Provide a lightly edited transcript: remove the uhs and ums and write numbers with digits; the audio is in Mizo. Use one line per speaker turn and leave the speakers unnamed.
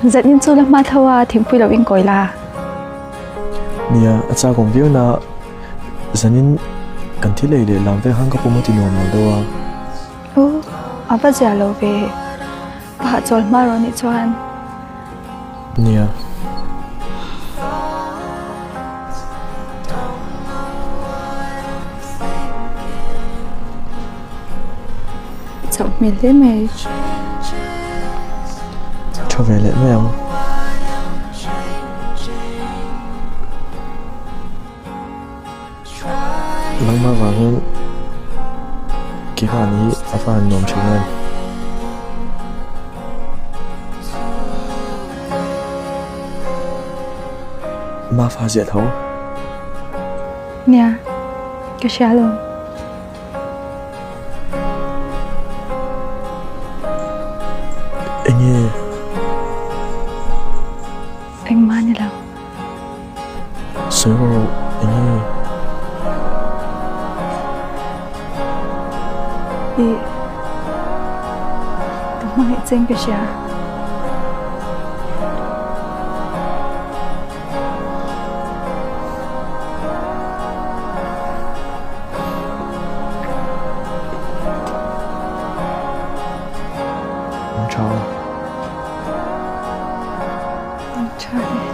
Zanin chu la hma tho a, thingpui lo inkawi la.
Nia, a chak awm viau na, zanin kan thil ei leh lam vek khan ka pum a ti nuam lo deuh a.
Aw, a va zia lo ve. Ka hahchawl hma rawh nih chuan.
Nia.
I chauh hmel hle mai.
Tha ve leh mai ang. Nangmah vang hian keimah ni a va han nuam thin em. Mafa ziah tho.
Nia, ka hria lo.
Enge?
Engmah ni lo.
Sawi rawh enge?
Ih, ka hmangaih che in ka hria.
An tha.
An tha e.